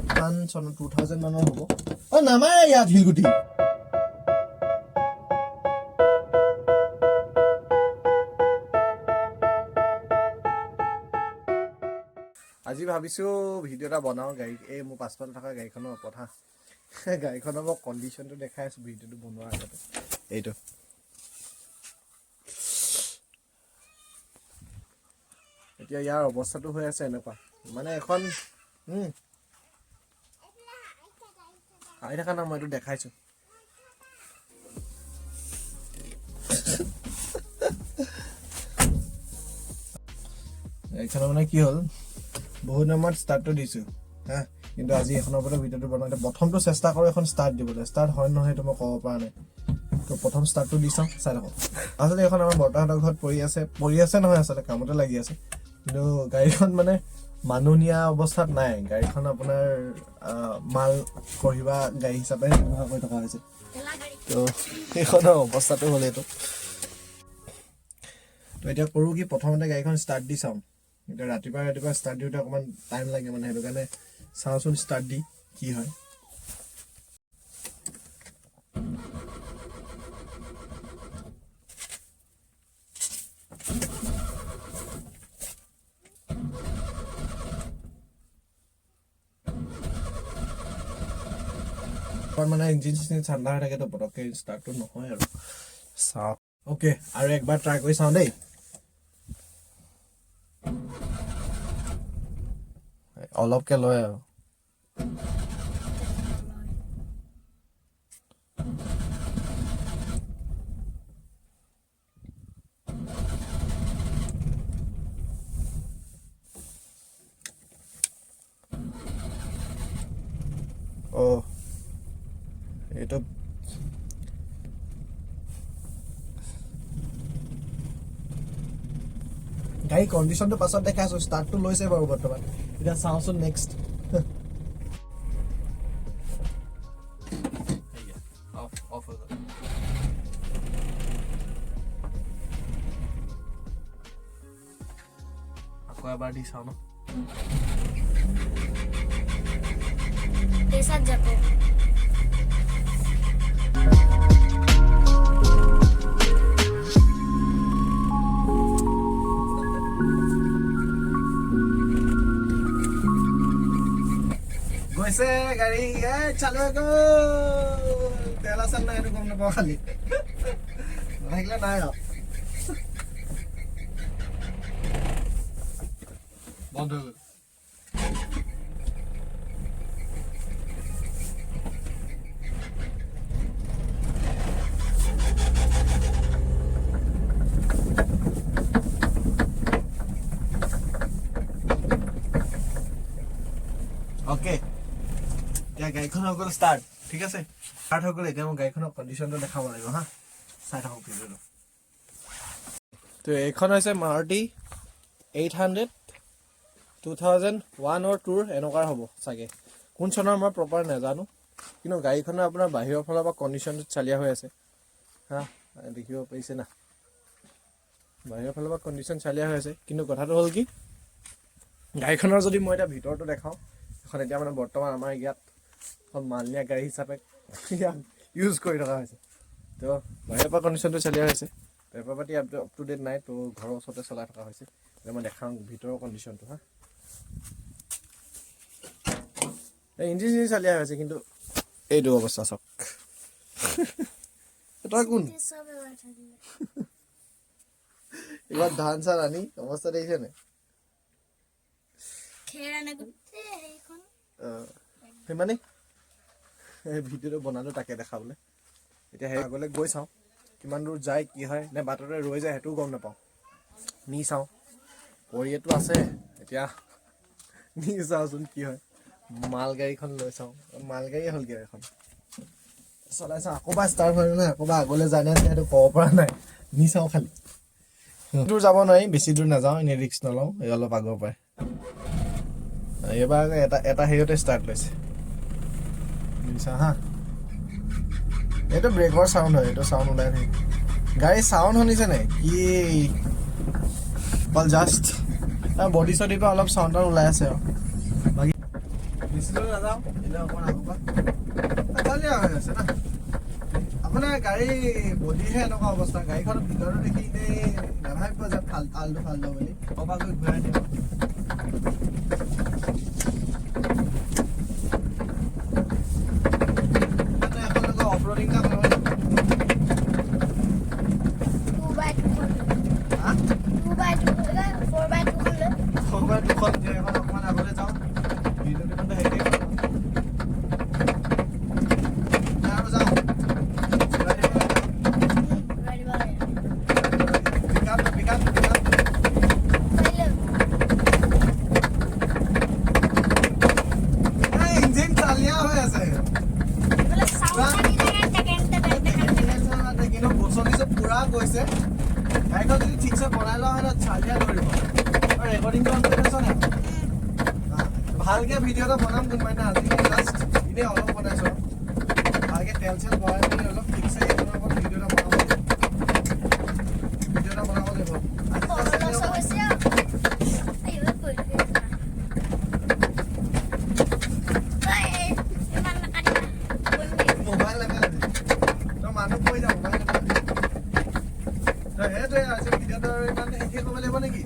কিমান চনত 2000 মানৰ হ'ব। অ' নামাৰে ইয়াত শিলগুটি। আজি ভাবিছোঁ ভিডিঅ' এটা বনাওঁ গাড়ী, এই মোৰ পাছফালে থকা গাড়ীখনৰ ওপৰত। হা, গাড়ীখনৰ মই কণ্ডিশ্যনটো দেখাই আছোঁ ভিডিঅ'টো বনোৱাৰ আগতে। এইটো এতিয়া ইয়াৰ অৱস্থাটো হৈ আছে এনেকুৱা, মানে এখন আহি থকা না, মই এইটো দেখাইছোঁ। এইখনৰ মানে কি হ'ল, বহুত দিনৰ ষ্টাৰ্টটো দিছোঁ হা, কিন্তু আজি এইখনৰ ওপৰতে ভিডিঅ'টো বনাওঁতে প্ৰথমটো চেষ্টা কৰোঁ এখন ষ্টাৰ্ট দিবলৈ। ষ্টাৰ্ট হয় নহয় সেইটো মই ক'ব পৰা নাই। তো প্ৰথম ষ্টাৰ্টটো দি চাওঁ, চাই থাকক। আচলতে এইখন আমাৰ বৰ্তাহঁতৰ ঘৰত পৰি আছে, পৰি আছে নহয়, আচলতে কামতে লাগি আছে। কিন্তু গাড়ীখন মানে মানুহ নিয়া অৱস্থাত নাই। গাড়ীখন আপোনাৰ মাল কঢ়িওৱা গাড়ী হিচাপে ব্যৱহাৰ কৰি থকা হৈছে। তো সেইখনৰ অৱস্থাটো হ'ল এইটো। তো এতিয়া কৰোঁ কি, প্ৰথমতে গাড়ীখন ষ্টাৰ্ট দি চাওঁ। এতিয়া ৰাতিপুৱা ৰাতিপুৱা ষ্টাৰ্ট দিওঁতে অকণমান টাইম লাগে মানে, সেইটো কাৰণে চাওঁচোন ষ্টাৰ্ট দি কি হয়। মানে ইঞ্জিন চিঞ্জিন ঠাণ্ডা হৈ থাকেতো, পটককৈ ষ্টাৰ্টটো নহয় আৰু। চাওঁ, অ'কে, আৰু একবাৰ ট্ৰাই কৰি চাওঁ দেই। অলপকে লয় আৰু। অ' এইটো গাড়ী কণ্ডিশ্যনটো পাছত দেখাই আছোঁ। ষ্টাৰ্টটো লৈছে বাৰু বৰ্তমান। এতিয়া চাওঁচোন নেক্সট। অফ অফ হৈ গ'ল। আকৌ এবাৰ দি চাওঁ ন। পেছাত যাব। গৈছে গাড়ী, এই চালু হৈ গ'ল। তেল আছে নাই সেইটো গম নাপাওঁ, খালি নাথাকিলে নাই আৰু। বন্ধ হৈ গ'ল। অ'কে, এতিয়া গাড়ীখন হৈ গ'ল ষ্টাৰ্ট। ঠিক আছে, ষ্টাৰ্ট হৈ গ'ল। এতিয়া মই গাড়ীখনৰ কণ্ডিশ্যনটো দেখাব লাগিব। হা, চাই থাকক ভিডিঅ'টো। তো এইখন হৈছে মাৰুতি 800, 2001 অৰ 2ৰ এনেকুৱাৰ হ'ব চাগে। কোন চনৰ মই প্ৰপাৰ নাজানো, কিন্তু গাড়ীখনৰ আপোনাৰ বাহিৰৰ ফালৰ পৰা কণ্ডিশ্যনটো চালিয়া হৈ আছে। হা, দেখিব পাৰিছে না, বাহিৰৰ ফালৰ পৰা কণ্ডিশ্যন চালিয়া হৈ আছে। কিন্তু কথাটো হ'ল কি, গাড়ীখনৰ যদি মই এতিয়া ভিতৰটো দেখাওঁ, এখন এতিয়া মানে বৰ্তমান আমাৰ ইয়াত এখন মালনিয়া গাড়ী হিচাপে ইয়াক ইউজ কৰি থকা হৈছে। তো বাহিৰৰ পৰা কণ্ডিশ্যনটো চালিয়া হৈছে, পেপাৰ পাতি আপ টু ডেট নাই, তো ঘৰৰ ওচৰতে চলাই থকা হৈছে। এতিয়া মই দেখাওঁ ভিতৰৰ কণ্ডিশ্যনটো। হা, এই ইঞ্জিন চিঞ্জিন চালিয়া হৈছে, কিন্তু এইটো অৱস্থা চাওক। তই কোন? চব এবাৰ থাকিলে। এইবাৰ ধান চান আনি অৱস্থা দেখিছে নাই? খেৰ আনে গোটেই সেইখন। সিমানেই এই ভিডিঅ'টো বনালোঁ তাকে দেখাবলৈ। এতিয়া সেই আগলৈ গৈ চাওঁ কিমান দূৰ যায়, কি হয়, নে বাটতে ৰৈ যায় সেইটোও গম নাপাওঁ। নি চাওঁ, পৰিয়েতো আছে। এতিয়া নি চাওঁচোন কি হয়। মাল গাড়ীখন লৈ চাওঁ, মাল গাড়ীয়ে হ'লগৈ এখন। চলাই চাওঁ, আকৌ বা ষ্টাৰ্ট হয় নহয়, আকৌ বা আগলৈ যায় নে সেইটো ক'ব পৰা নাই। নি চাওঁ খালি। দূৰ যাব নোৱাৰি, বেছি দূৰ নাযাওঁ, এনেই ৰিস্ক নলওঁ। এই অলপ আগৰ পৰাই এইবাৰ আকৌ এটা এটা হেৰিয়তে ষ্টাৰ্ট লৈছে। বুজিছা? হা, এইটো ব্ৰেকৰ চাউণ্ড হয়, এইটো চাউণ্ড ওলাই থাকে। গাড়ী চাউণ্ড শুনিছে নে কি? অকল জাষ্ট বডি চডিৰ পৰা অলপ চাউণ্ড টাউণ্ড ওলাই আছে আৰু বাকী বেছি দূৰ নাযাওঁ। এনেই অকণমান আগৰ পৰা চালিয়া হৈ আছে না। আপোনাৰ গাড়ী বডিহে এনেকুৱা অৱস্থা। গাড়ীখনৰ ভিতৰতো দেখি এনেই নাভাবিব যে ফাল আলটো ফাল্টো বুলি। ক'ৰবাত গৈ ঘূৰাই দিব। অফ ৰোডিং এটা কৰিব লাগিব। 2x2খন লৈ। হা? 2x2, 4x2খন লৈ। 4x2খন যে এখন অকণমান আগলৈ যাওঁ। ভিডিঅ' দেখোন হেৰি আৰু যাওঁ। ঘূৰাই দিব লাগে। ঘূৰাই দিব লাগে। পিক আপ, পিক আপ, পিক আপ। পাৰিলে। ইঞ্জিন চালিয়া হৈ আছে। এইফালে চাউণ্ড আনি থাকে, টেকেন টেকেন টেকেন টেকেন। কিন্তু বছলিছে পুৰা গৈছে। গাড়ীখন যদি ঠিকছে বনাই লোৱা হয় ন, চালিয়া ধৰিব। ৰেকৰ্ডিংটো অন কৰি থৈছ নাই? ভালকে ভিডিঅ' এটা বনাম কোনোবা দিনা। আজি জাষ্ট এনেই অলপ বনাইছো। ভালকে তেল চেল ভৰাই মেলি অলপ ঠিকছে এইখনৰ ওপৰত ভিডিঅ' এটা বনাব লাগিব। ভিডিঅ' এটা বনাব লাগিব। আজি just এনেই লছ হৈছে আৰু। আইঅ, পৰিলোগে। ঐ, ইমান নাকাটিবা, পৰিমগৈ। মোবাইল নাকাটে। তই মানুহ পৰি যাব, মোবাইল নাকাটে। তই সেইটোৱে আজি ভিডিঅ'টো আৰু ইমান শেষে কৰিব লাগিব নেকি?